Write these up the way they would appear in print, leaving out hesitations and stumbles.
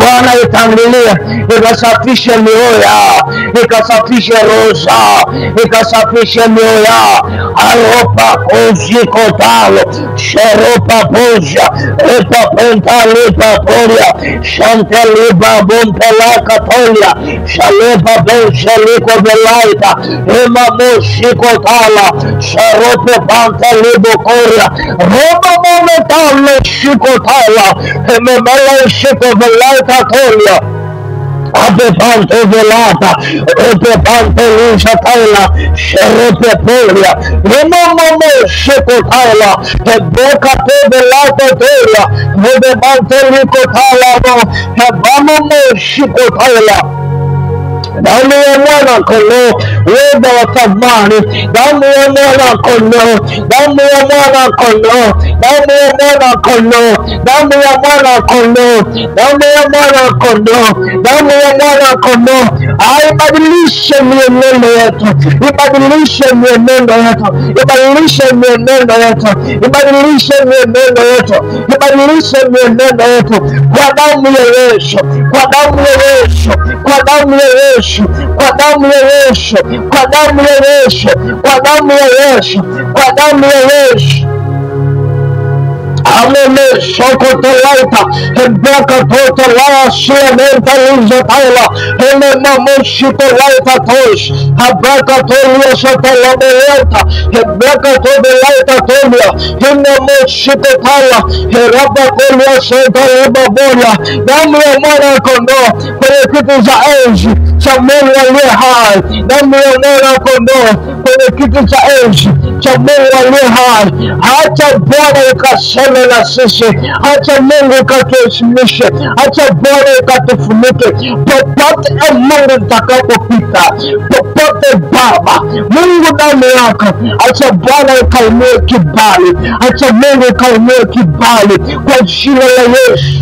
Bwana itangulie, ikasafishe mioyo yao, ikasafishe roho zao, ikasafishe mioyo yao. Aropa kozikotalo sheropa boja epa pentalipa polia shanteliba bompelakatolia shaleba bosheliko velaita emamoshikotala sharope pantalibokoria roba mometalo shikotala ememele shiko velaita tolia Abebanto velata, Rebebanto lusatala, Sherepe polia, Remomomo shekotala, Hebeka velata tolia, Rebebanto likotala, Hebamomo shikotala. Damu ya mwana kondoo, wema wa thamani, damu ya mwana kondoo, damu ya mwana kondoo, damu ya mwana kondoo, damu ya mwana kondoo, damu ya mwana kondoo, damu ya mwana kondoo, aibadilishe mienendo yetu, ibadilishe mienendo yetu, ibadilishe mienendo yetu, ibadilishe mienendo yetu, ibadilishe mienendo yetu kwa damu ya Yesu, kwa damu ya Yesu, kwa damu ya Yesu, kwa damu ya Yesu, kwa damu ya Yesu, kwa damu ya Yesu, kwa damu ya Yesu. Amene sokotolaita, hebeka totolaya siamenta lizataila, hemena moshitolaita tosh, habeka tolia satalameleta, hebeka tobelaita tolia, hena moshitotala, heraba kolia sataliba bolia, damu ya mwana kondoo kwenye kiti cha enzi cha Mungu aliye hai, damu ya mwana kondoo kwenye kiti cha enzi cha Mungu aliye hai. Acha Bwana ukaseme na sisi, acha Mungu ukatuheshimishe, acha Bwana ukatufunike popote Mungu utakapopita, popote Baba Mungu, damu yako, acha Bwana ukainue kibali, acha Mungu ukainue kibali kwa jina la Yesu.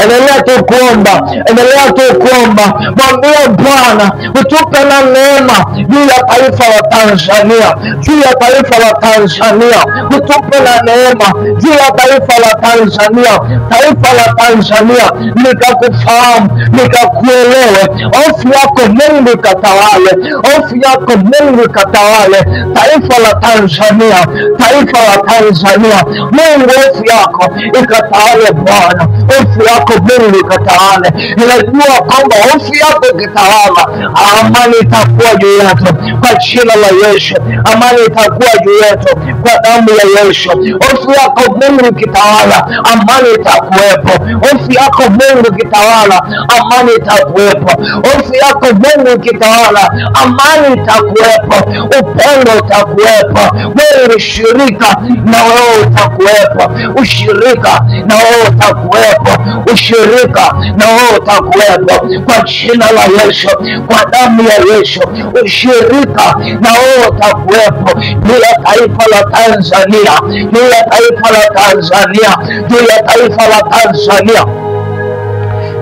Endelea tu kuomba, endelea tu kuomba, mwambie Bwana utupe na neema juu ya taifa la Tanzania, juu ya taifa la Tanzania, utupe na neema juu ya taifa la Tanzania, taifa la Tanzania likakufahamu, likakuelewe. Hofu yako Mungu ikatawale, hofu yako Mungu ikatawale taifa la Tanzania, taifa la Tanzania. Mungu, hofu yako ikatawale Bwana, hofu yako Mungu ikatawale. Ninajua kwamba hofu yako ikitawala, amani itakuwa juu yetu kwa jina la Yesu, amani itakuwa juu yetu kwa damu ya Yesu. Hofu yako Mungu ikitawala, amani itakuwepo. Hofu yako Mungu ikitawala, amani itakuwepo. Hofu yako Mungu ikitawala, amani itakuwepo, upendo utakuwepo, wewe ushirika na wewe utakuwepo, ushirika na wewe utakuwepo, ushirika na wewe utakuwepo kwa jina la Yesu, kwa damu ya Yesu, ushirika na wewe utakuwepo juu ya taifa la Tanzania, juu ya taifa la Tanzania, juu ya taifa la Tanzania.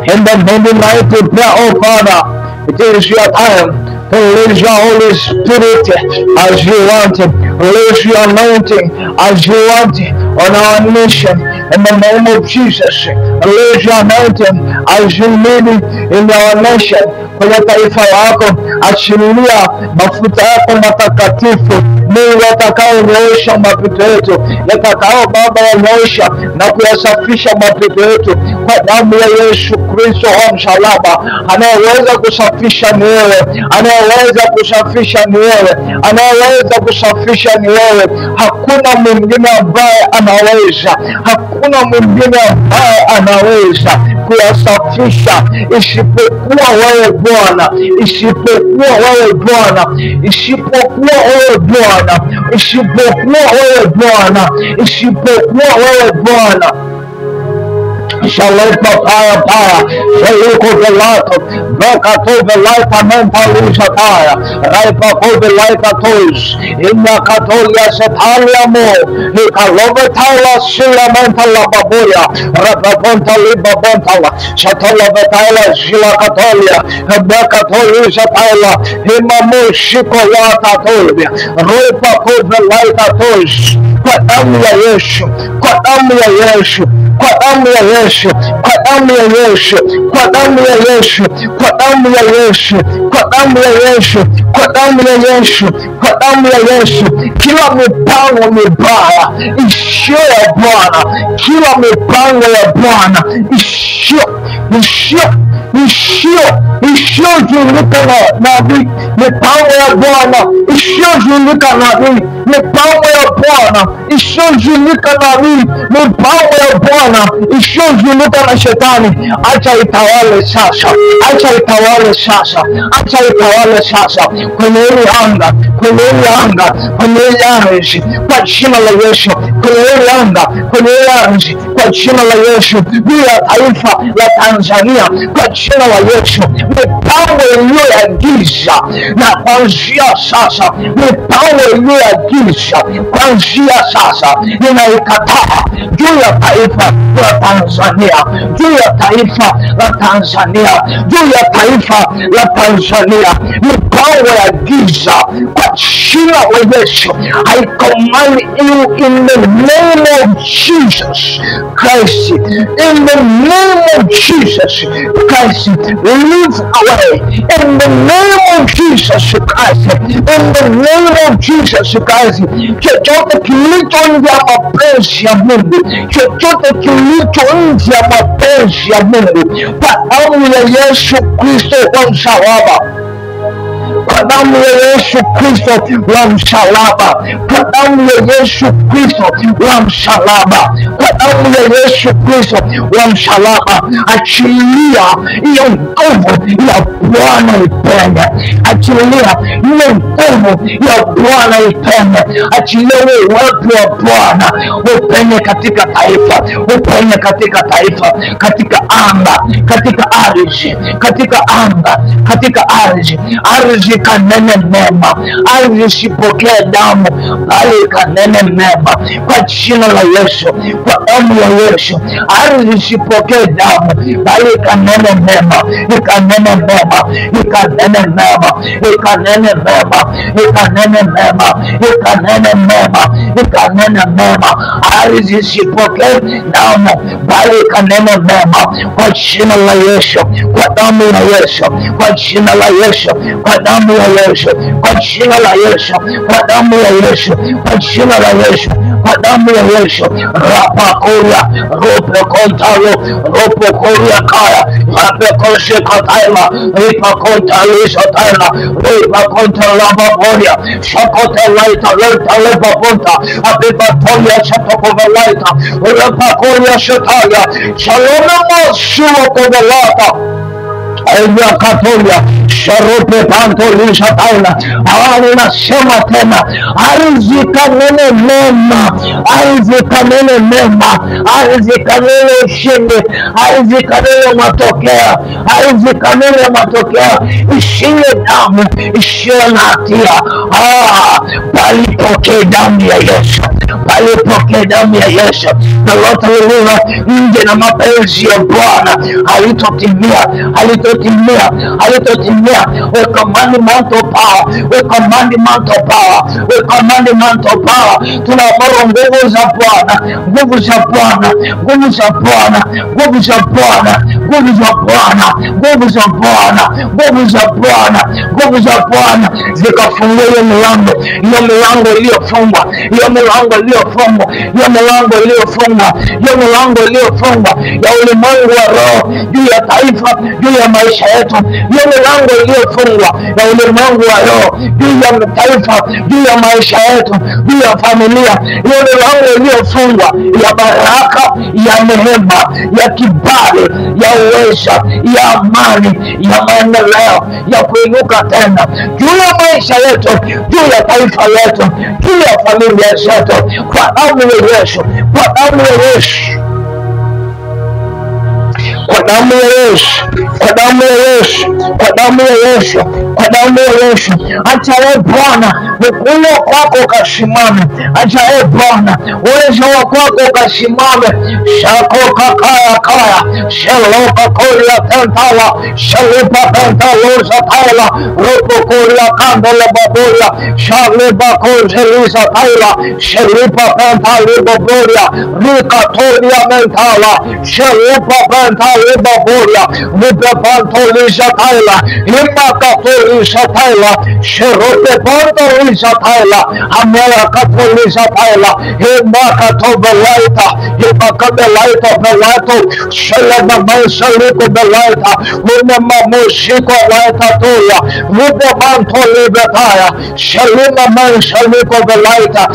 In the mighty prayer, oh Father, it is your time to release your Holy Spirit as you want it. Release your anointing as you want it on our nation. In the name of Jesus, release your anointing as you need it in our nation. Kwenye taifa lako, achilia mafuta yako matakatifu, Mungu atakayenyoosha mapito yetu, yatakao Baba yanyoosha na kuyasafisha mapito yetu kwa damu ya Yesu Kristo wa msalaba. Anayeweza kusafisha ni wewe, anayeweza kusafisha ni wewe, anayeweza kusafisha ni wewe. Hakuna mwingine ambaye anaweza, hakuna mwingine ambaye anaweza kuyasafisha isipokuwa wewe Bwana, isipokuwa wewe Bwana, isipokuwa wewe Bwana, isipokuwa wewe Bwana, isipokuwa wewe Bwana. Shalepa paya paya, Sheliko velato, Bekato velaita mentalusa taya, Raipa ko velaita tos, Inna katolia setalia mo, Nikalovetala sila mentala baboya, Rapaponta liba bontala, Shatala vetala zila katolia, Bekatolusa taila, Himamu shikolata tolbia, Ropa ko velaita tos, kwa damu ya Yesu, kwa damu ya Yesu, kwa damu ya Yesu, kwa damu ya Yesu, kwa damu ya Yesu, kwa damu ya Yesu, kwa damu ya Yesu, kwa damu ya Yesu, kwa damu ya Yesu. Kila mipango mibaya isiyo ya Bwana, kila mipango ya Bwana isiyojulikana na nabii, mipango ya Bwana isiyojulikana na nabii, mipango ya Bwana isiyojulikana na nabii, mipango ya Bwana isiyojulikana na shetani, acha itawale sasa, acha itawale sasa, acha itawale sasa kwenye hili anga, kwenye hili anga, kwenye hili ardhi, kwa jina la Yesu, kwenye hili anga, kwenye hili ardhi, kwa jina la Yesu, juu ya taifa la Tanzania, kwa jina la Yesu, mipango iliyo ya giza na kuanzia sasa, mipango iliyo ya giza kuanzia sasa ninaikataa juu ya taifa la Tanzania, juu ya taifa la Tanzania, juu ya taifa la Tanzania, mipango ya giza kwa jina la Yesu, I command you in the name of Jesus Christ, in the name of Jesus Christ, leave away in the name of Jesus Christ, in the name of Jesus Christ. Chochote kilicho nje ya mapenzi ya Mungu, chochote kilicho nje ya mapenzi ya Mungu, kwa damu ya Yesu Kristo wa msalaba, kwa damu ya Yesu Kristo wa msalaba, kwa damu ya Yesu Kristo wa msalaba, kwa damu ya Yesu Kristo wa msalaba, achilia hiyo nguvu ya Bwana ipenye, achilia hiyo nguvu ya Bwana ipenye, achilia uwepo wa Bwana upenye katika taifa, upenye katika taifa, katika anga, katika ardhi, katika anga, katika ardhi, ardhi kanene mema, ardhi isipokee damu, bali kanene mema, kwa jina la Yesu, kwa damu ya Yesu, ardhi isipokee damu, bali kanene mema, ikanene mema, ikanene mema, ikanene mema, ikanene mema, ikanene mema, ikanene mema, ardhi isipokee damu, bali ikanene mema, kwa jina la Yesu, kwa damu ya Yesu, kwa jina la Yesu, kwa damu ya Yesu, kwa jina la Yesu, kwa damu ya Yesu, kwa jina la Yesu, kwa damu ya Yesu. Rapakoria ropokontalo ropokoria kaya rapekoshekataila ripakontalisataila ripakontalababoria shakotelaita lentalebaponta abibatoria shatokovelaita rapakoria shatalia shalomemasuokovelata Katolia sharope pantolisha taila. Awali nasema tena, ardhi kanene mema, ardhi kanene mema, ardhi kanene ushindi, ardhi kanene matokeo, ardhi kanene matokeo, isiyo damu, isiyo na hatia. Palipokee damu ya Yesu, palipokee damu ya Yesu. Lolote lililo nje na mapenzi ya Bwana halitotimia, halitotimia, halitotimia. We command the mount of power, we command the mount of power, we command the mount of power. Tunaamuru nguvu za Bwana, nguvu za Bwana, nguvu za Bwana, nguvu za Bwana, nguvu za Bwana, nguvu za Bwana, nguvu za Bwana, nguvu za Bwana zikafungua hiyo milango, hiyo milango iliyofungwa, hiyo milango iliyofungwa, hiyo milango iliyofungwa, hiyo milango iliyofungwa ya ulimwengu wa roho juu ya taifa, juu ya maisha yetu, hiyo milango iliyofungwa ya ulimwengu wa roho juu ya taifa, juu ya maisha yetu, juu ya familia, hiyo milango iliyofungwa ya baraka, ya neema, ya kibali, ya uweza, ya amani, ya maendeleo, ya kuinuka tena juu ya maisha yetu, juu ya taifa letu, juu ya familia zetu, kwa damu ya Yesu, kwa damu ya Yesu, kwa kwa damu ya Yesu, kwa damu ya Yesu, kwa damu ya Yesu, kwa damu ya Yesu. Acha e Bwana ukuu kwako ukasimame, acha e Bwana uwezo wa kwako ukasimame. Shako kakaya kaya sheloka koria tentala shelipa pentalosa taila ropo koria kandele baboria shaliba kozelisa taila shelipa pentali baboria rika toria mentala shelipa pentali baboria rupe pantolisa taila imakatolisa taila sherope pantolisa taila amera katolisa taila imakatobelaita imakabelaita belaito shelema mansaliko belaita unemamushiko laita toya rupe pantolibetaya shelema mansaliko belaita.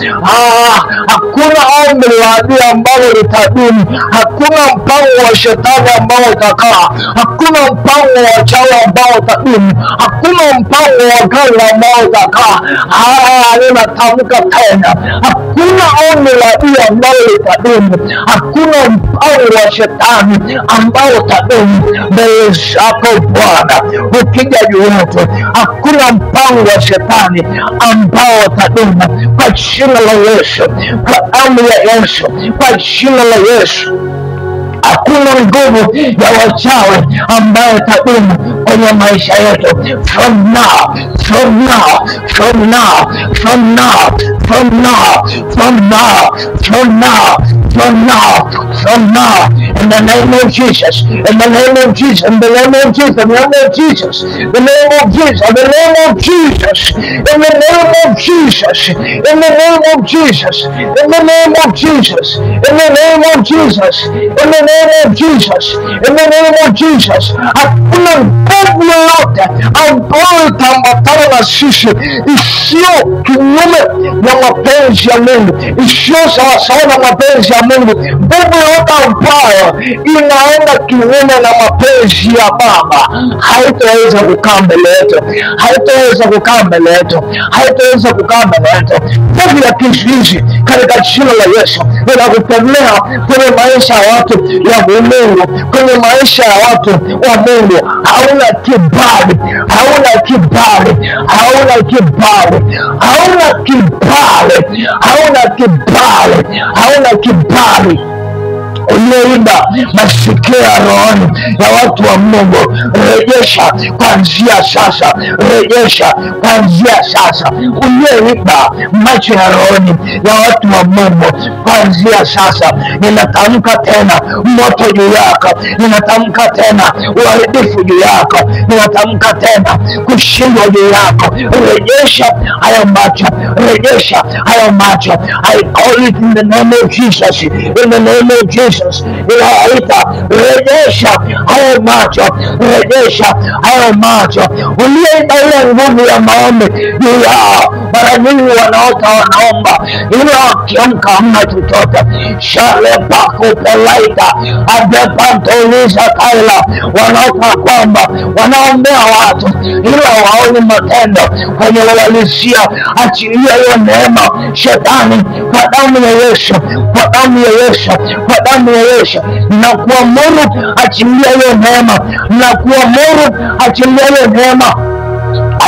Hakuna ombi la adui ambalo litadumu, hakuna mpango wa shetani ambao utakaa, hakuna mpango wa chawi ambao utadumu, hakuna mpango wa ganga ambao utakaa. Ninatamka tena, hakuna ombi la adui ambalo litadumu, hakuna mpango wa shetani ambao utadumu mbele zako Bwana. Ukija juu yetu, hakuna mpango wa shetani ambao utadumu, kwa jina la Yesu, kwa damu ya Yesu, kwa jina la Yesu. Hakuna nguvu ya wachawi ambayo itadumu kwenye maisha yetu. From now, from now, from now, from now, from now, from now, from now, from now, from now, in the name of Jesus, in the name of Jesus, in the name of Jesus, in the name of Jesus, the name of Jesus, in the name of Jesus, in the name of Jesus, in the name of Jesus, in the name of Jesus, in the name of Jesus, in the name of Jesus, in the name of Jesus. Hakuna nguvu yoyote ambayo itaambatana na sisi isiyo kinyume na mapenzi ya Mungu, isiyo sawasawa na mapenzi ya Mungu. Nguvu yoyote ambayo inaenda kinyume na mapenzi ya Baba haitaweza kukaa mbele yetu, haitaweza kukaa mbele yetu, haitaweza kukaa mbele yetu. Nguvu ya kizuizi katika jina la Yesu ninakukemea kwenye maisha ya watu ya Mungu, kwenye maisha ya watu wa Mungu. Hauna kibali, hauna kibali, hauna kibali, hauna kibali, hauna kibali, hauna kibali. Ulioiba masikio ya rohoni ya watu wa Mungu, rejesha kuanzia sasa, rejesha kuanzia sasa. Ulioiba macho ya rohoni ya watu wa Mungu, kuanzia sasa ninatamka tena moto juu yako, ninatamka tena uharibifu juu yako, ninatamka tena kushindwa juu yako. Rejesha hayo macho, rejesha hayo macho. I call it in the name of Jesus, in the name of Jesus. Ninaita, rejesha hayo macho, rejesha hayo macho. Ulioiba ile nguvu ya maombi juu yao, mara nyingi wanaota wanaomba, ila wakiamka hamna chochote. Shale pako pelaita adepantolisa kaila, wanaota kwamba wanaombea watu ila waoni matendo kwenye uhalisia. Achilia hiyo neema shetani, kwa damu ya Yesu, kwa damu ya Yesu, kwa damu ya Yesu. Na kuamuru achilia hiyo neema, na kuamuru achilia hiyo neema,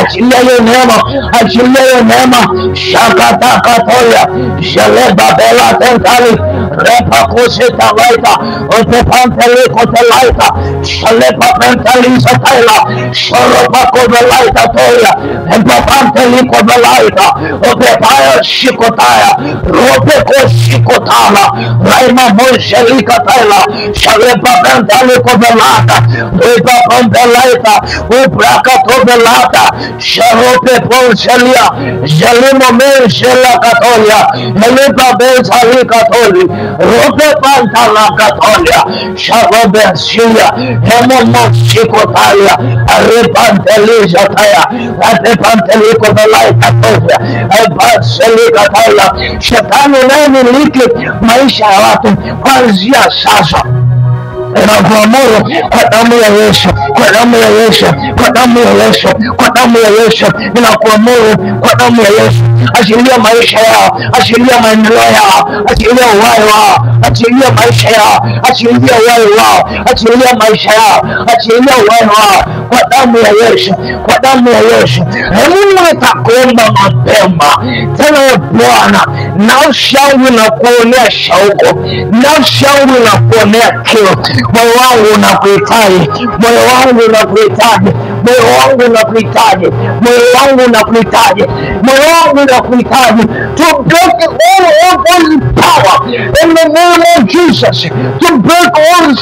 achilia hiyo neema, achilia hiyo neema. Shakatakatoya shaleba bela tentali repakusitalaita otepantelikotelaita shalepa pentalisataila shoropakovelaita toya empapantelikobelaita opepaya shikotaya ropekoshikotala raimamonselikataila shalepa pentalikovelata repapampelaita uprakatobelata sharope ponselia jelimo mensela katolia elipa bensali katoli rope pantala katolia sharobensia hemomoshikotalia repantelizataya atepantelikobelaita epanselikataya. Shetani unayemiliki maisha ya watu kuanzia sasa ninakuamuru kwa damu ya Yesu, kwa damu ya Yesu, kwa damu ya Yesu, kwa damu ya Yesu, ninakuamuru kwa damu ya Yesu. Achilia maisha yao, achilia maendeleo yao, achilia uhai wao, achilia maisha yao, achilia uhai wao, achilia maisha yao, achilia uhai wao kwa damu ya Yesu, kwa damu ya Yesu. Mungu, nitakuomba mapema tena, e Bwana, nafsi yangu inakuonea shauku, nafsi yangu inakuonea kiu, moyo wangu unakuhitaji, moyo wangu unakuhitaji, moyo wangu unakuhitaji, moyo wangu unakuhitaji, moyo wangu unakuhitaji, to break all power in the name of Jesus, to break all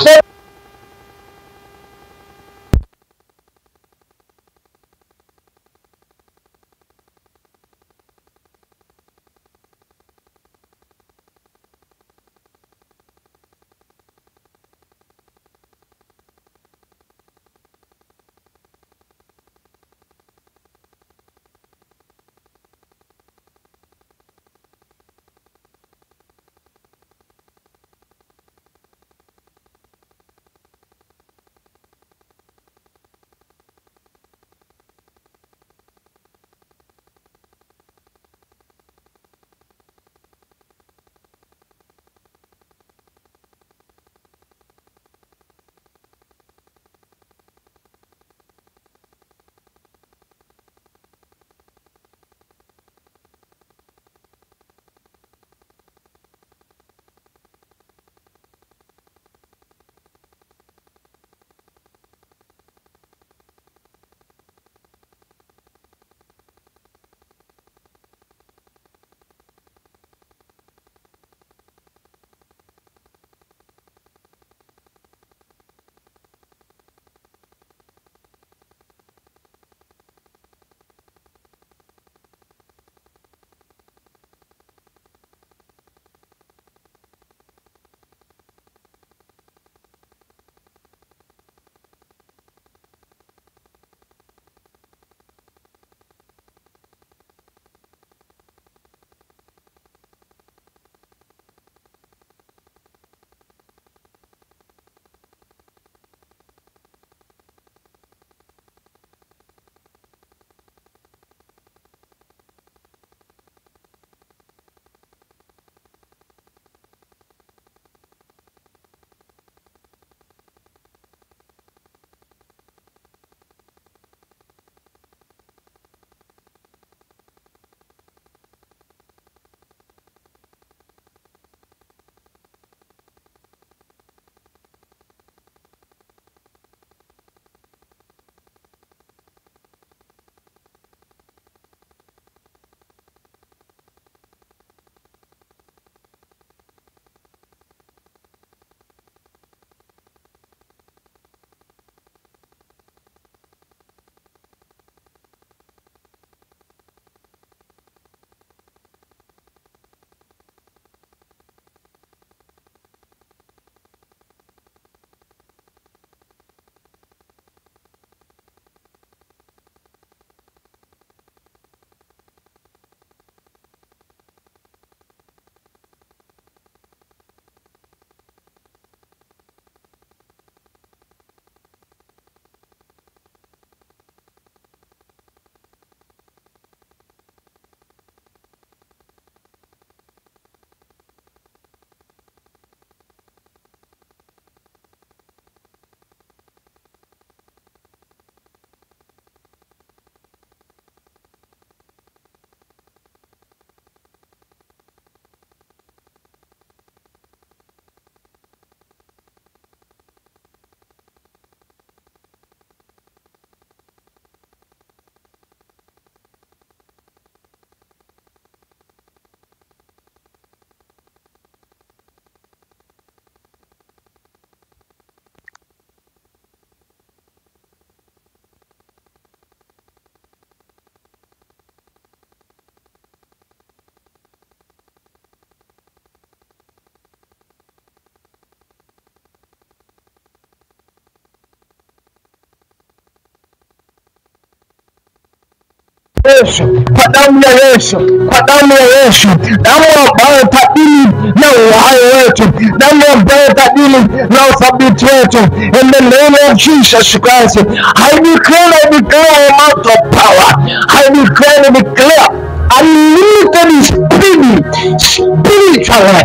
Yesu, kwa damu ya Yesu, kwa damu ya Yesu, damu ambayo tadili na uhai wetu, damu ambayo tadili na uthabiti wetu. In the name of Jesus Christ, I declare, I declare amount of power. I declare, I declare Unlimited speed, spiritually,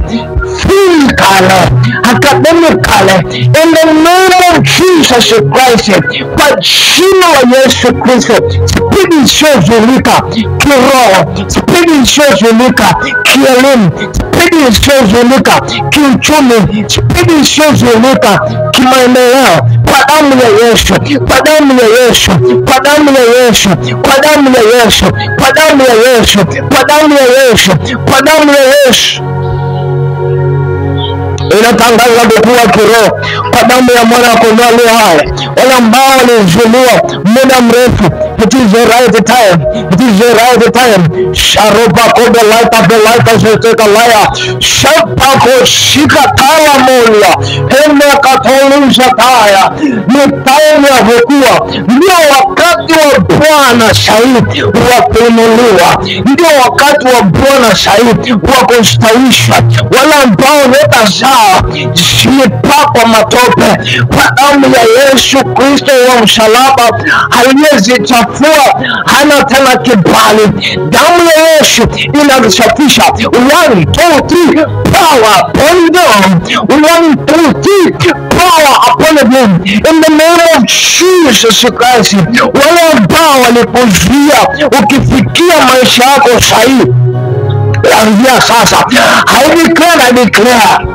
physically, academically, in the name of Jesus Christ, kwa jina la Yesu Kristo, spidi isiyozuilika kiroho, spidi isiyozuilika kielimu, spidi isiyozuilika kiuchumi, spidi isiyozuilika kimaendeleo, kwa damu ya Yesu, kwa damu ya Yesu, kwa damu ya Yesu, kwa damu ya Yesu, kwa damu ya Yesu, kwa damu ya Yesu, kwa damu ya Yesu. Inatangaza kukua kiroho kwa damu ya mwana kondoo aliye hai. Wale ambao walizuiliwa muda mrefu, it is the right time, it is the right time. Sharoba kobe laita belaita zeteka laya shapako shika tala molia hema katoluza taya. Ni time ya kukua, ndio wakati wa Bwana sahihi wa kuinuliwa, ndio wakati wa Bwana sahihi wa kustawishwa. Wale ambao nyota zao zimepakwa matope kwa damu ya Yesu Kristo wa msalaba, aliyezichafua hana tena kibali. Damu ya Yesu inasafisha. 1 2 3, power upon them. 1 2 3, power upon them in the name of Jesus Christ. Wale ambao walikuzuia ukifikia maisha yako sahihi, kuanzia sasa I declare, I declare,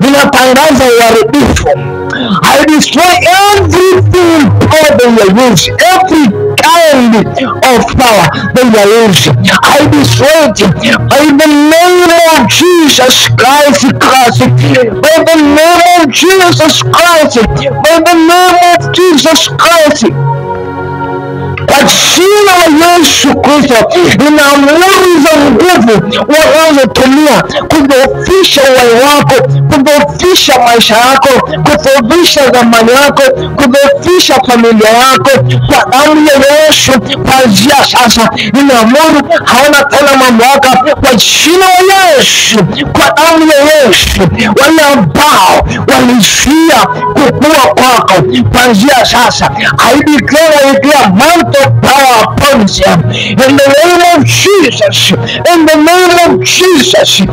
ninatangaza uharibifu. I destroy everything power they are using, every kind of power they are using. I destroy it by the name of Jesus Christ, by the name of Jesus Christ, by the name of Jesus Christ. Kwa jina la Yesu Kristo, ninaamuru hizo nguvu wanazotumia kudhoofisha uhai wako, kudhoofisha maisha yako, kudhoofisha dhamani yako, kudhoofisha familia yako, kwa damu ya Yesu, kuanzia sasa ninaamuru hawana tena mamlaka, kwa jina la Yesu, kwa damu ya Yesu. Wale ambao walizuia kukua kwako, kuanzia sasa I declare, I declare mantle power upon them in the name of Jesus, in the name of Jesus, in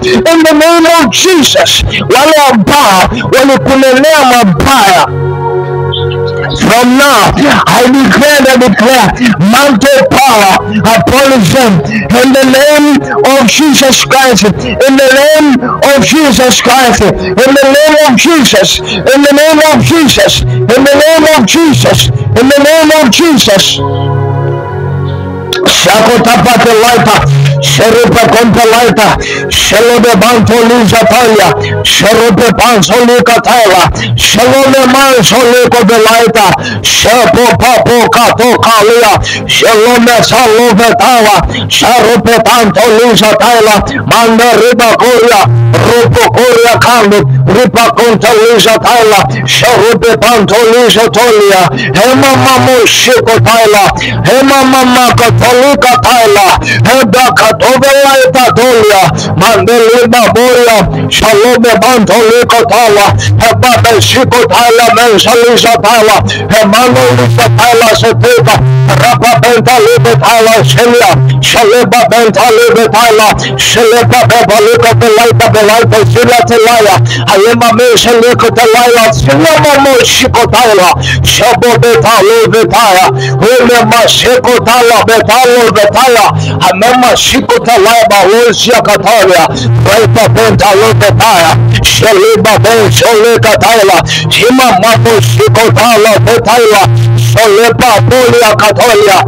the name of Jesus. Wale ambao walikunenea mabaya, from now I declare and declare mantle power upon them in the name of Jesus Christ, in the name of Jesus Christ, in the name of Jesus, in the name of Jesus, in the name of Jesus, in the name of Jesus. Shakotapate laita, Sherupe kompelaita, Shelode bantoliza talia, Sherupe pansolika taila, Shelode mansoliko delaita, Shepo papo kato kalia, Shelome salove tawa, Sherupe pantoliza taila, Manda riba koria, Rupo koria kandu, Ripa kontoliza taila, Sherupe pantoliza tolia, Hema mamo shiko taila, Hema mama katolika taila, Heba katobelaita tolia, Mandeliba boria, Shalome bantolika taila, Heba beshiko taila, Mensaliza taila, Hemanolisa taila seteka, Rapa bentalibe taila shelia, Shaleba bentalibe taila, Shaleba bebalika belaita belaita sila telaya, Alema meshalika telaya, Sila mamo shiko taila, Shabo betalo betaya, Ume mashiko tala betalo betaya, Amema shiko talaya balozia katalia, Raita bentalo betaya, Shaliba ben sholika taila, Hima mamo shiko tala betaya, Soleba polia katolia.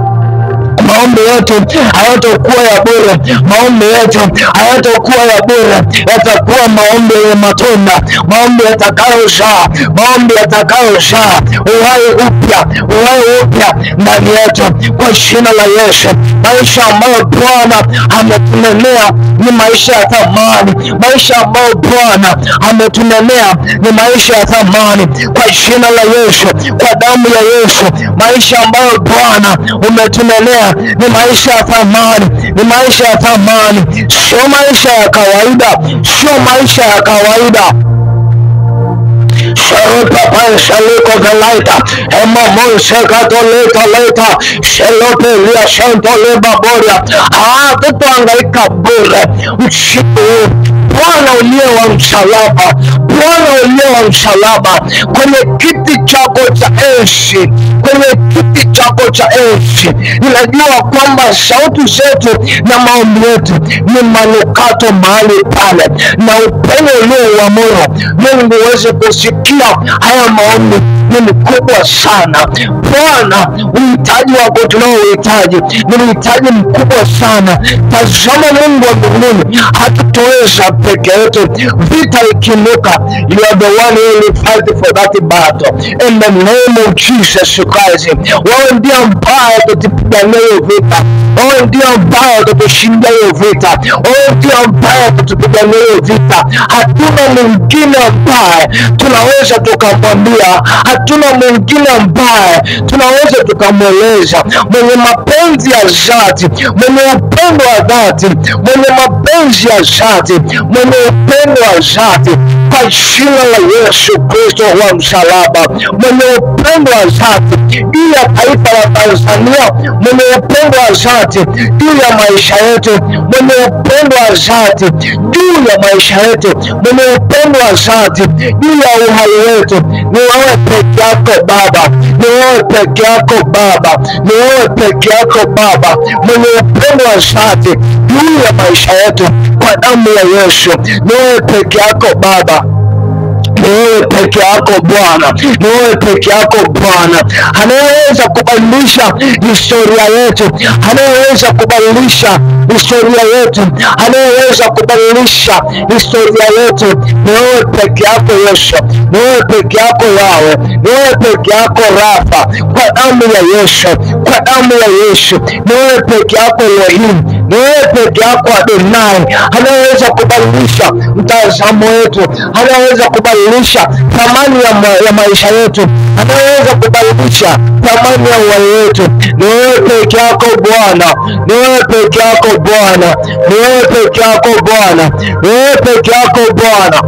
Maombi yetu hayatakuwa ya bure, maombi yetu hayatakuwa ya bure, yatakuwa maombi yenye matunda, maombi yatakayozaa, maombi yatakayozaa uhai upya, uhai upya ndani yetu, kwa jina la Yesu. Maisha ambayo Bwana ametunenea ni maisha ya thamani, maisha ambayo Bwana ametunenea ni maisha ya thamani, kwa jina la Yesu, kwa damu ya Yesu. Maisha ambayo Bwana umetunenea ni maisha ya thamani, ni maisha ya thamani, sio maisha ya kawaida, sio maisha ya kawaida. Shaliko velaita, Emamonse katoleta leta, Shelope lia shanto leba boria. Hatutohangaika bure usiku. Bwana uliye wa msalaba, Bwana uliye wa msalaba, kwenye kiti chako cha enzi, kwenye kiti chako cha enzi, ninajua kwamba sauti zetu na maombi yetu ni manukato mahali pale, na upendo ulio wa moyo Mungu uweze kusikia haya maombi ni mkubwa sana. Bwana, uhitaji wako tunaohitaji ni uhitaji mkubwa sana. Tazama Mungu wa mbinguni, hatutoweza peke yetu. Vita ikiinuka, you are the one who will fight for that battle. In the name of Jesus Christ, wewe ndiye ambaye utatupigania hiyo vita. Wewe ndiye ambaye utatushindia hiyo vita. Wewe ndiye ambaye utatupigania hiyo vita. Hatuna mwingine ambaye tunaweza tukamwambia, hatuna mwingine ambaye tunaweza tukamweleza, mwenye mapenzi ya dhati, mwenye upendo wa dhati, mwenye mapenzi ya dhati, mwenye upendo wa dhati, kwa jina la Yesu Kristo wa msalaba, mwenye upendo wa dhati juu ya taifa la Tanzania, mwenye upendo wa dhati juu ya maisha yetu, mwenye upendo wa dhati juu ya maisha yetu, mwenye upendo wa dhati juu ya uhai wetu, ni wewe peke yako Baba, ni wewe peke yako Baba, ni wewe peke yako Baba, mwenye upendo wa dhati juu ya maisha yetu, kwa damu ya Yesu, ni wewe peke yako Baba. Ni wewe peke yako Bwana, ni wewe peke yako Bwana, anayeweza kubadilisha historia yetu, anayeweza kubadilisha historia yetu, anayeweza kubadilisha historia yetu, ni wewe peke yako Yesu, ni wewe peke yako Yawe, ni wewe peke yako Rafa, kwa damu ya Yesu, kwa damu ya Yesu, ni wewe peke yako Elohim, ni wewe peke yako Adonai, anayeweza kubadilisha mtazamo wetu, anayeweza kubadilisha thamani ya maisha yetu, anayeweza kubadilisha thamani ya uhai wetu, ni wewe peke yako Bwana, ni wewe peke yako Bwana, ni wewe peke yako Bwana, ni wewe peke yako Bwana,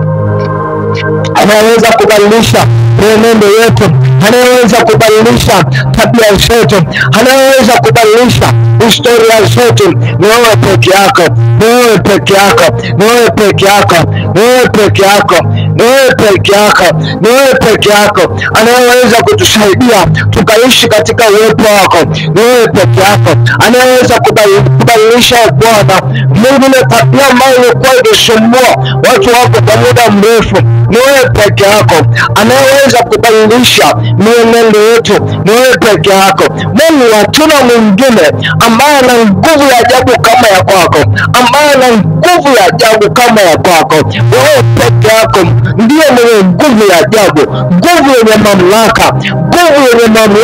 anayeweza kubadilisha mienendo yetu, anayeweza kubadilisha tabia zetu, anayeweza kubadilisha historia zetu, ni wewe peke yako, ni wewe peke yako, ni wewe peke yako, ni wewe peke yako, ni wewe peke yako, ni wewe peke yako, anayeweza kutusaidia tukaishi katika uwepo wako, ni wewe peke yako, anayeweza kubadilisha Bwana Mungu ile tabia ambayo ilikuwa ikisumbua watu wako kwa muda mrefu, ni wewe peke yako, anayeweza kubadilisha mienendo yetu, ni wewe peke yako Mungu. Hatuna mwingine ambaye ana nguvu ya ajabu kama ya kwako, ambaye ana nguvu ya ajabu kama ya kwako. Wewe peke yako ndiye mwenye nguvu ya ajabu, nguvu yenye mamlaka, nguvu yenye mamlaka.